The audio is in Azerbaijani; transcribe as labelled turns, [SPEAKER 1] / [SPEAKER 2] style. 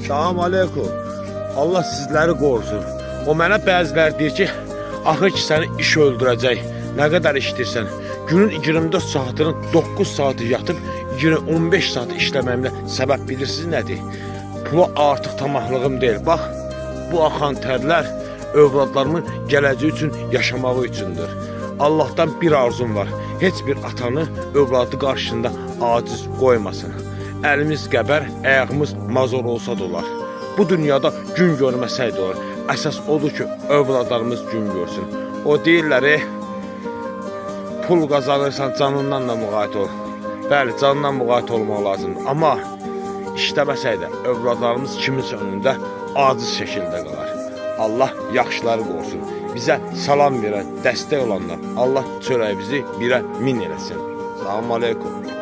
[SPEAKER 1] Salam aleykum. Allah sizləri qorusun. O mənə bəziləri deyir ki, axır ki səni iş öldürəcək. Nə qədər işləyirsən? Günün 24 saatının 9 saatı yatıb, 15 saat işləməyimlə səbəb bilirsiniz nədir? Pula artıq tamahlığım deyil. Bax, bu axan tərlər övladlarımın gələcəyi üçün yaşamağı üçündür. Allahdan bir arzum var. Heç bir atanı övladı qarşısında aciz qoymasın. Əlimiz qəbər, ayağımız mazor olsa da olar. Bu dünyada gün görməsək də olar. Əsas odur ki, övladlarımız gün görsün. O deyirlər, pul qazanırsan canından da müğayət ol. Bəli, canından müğayət olmaq lazımdır. Amma işləməsək də övladlarımız kiminsə önündə aciz şəkildə qalar. Allah yaxşıları qorusun. Bizə salam verən, dəstək olanlar Allah çörəyimizi birə min eləsin. Salam aleykum.